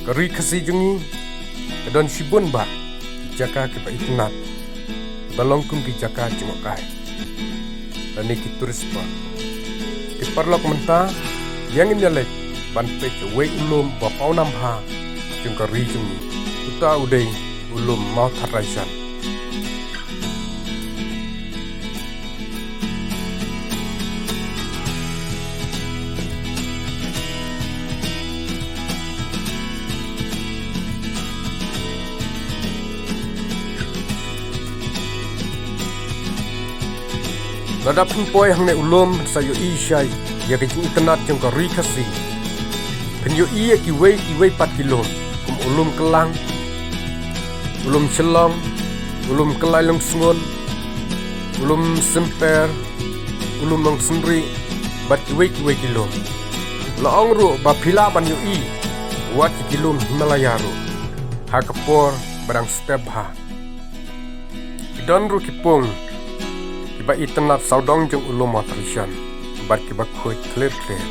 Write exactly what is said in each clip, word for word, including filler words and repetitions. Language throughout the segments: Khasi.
Ka ri Khasi jong ngi ka don shibun bah ki jaka kiba itynnad, ba long kum ki jaka jngohkai lane ki tourist spot. Ki paralok, mynta ïa ngin ïaleit ban peit ïa uwei u lum ba pawnam bha jong ka ri jong ngi. Uta u dei u lum Mawthadraishan. Lada phin poi hangne u lum, sa ïohi shai ïa ka jingitynnad jong ka ri Khasi. Phin ïohi ïa kiwei kiwei pat ki lum, kum u lum Klang, u lum Shillong, u lum Kyllai Longsngun, u lum Simper, u lum Longsynrih, bad kiwei kiwei ki lum. La ong ruh ba phi lah ban ïohi wat ki lum Himalaya ruh ha ka por ba dang step bha. Ki don ruh ki pung kiba itynnad sawdong jong u lum Mawthadraishan, bad kiba khuid khlieh khlieh.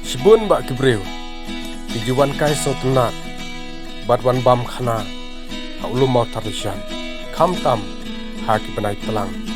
Shibun bah ki briew ki ju wan kai sngewtynnad bad wan bam khana ha u lum Mawthadraishan, khamtam ha ki bnai tlang.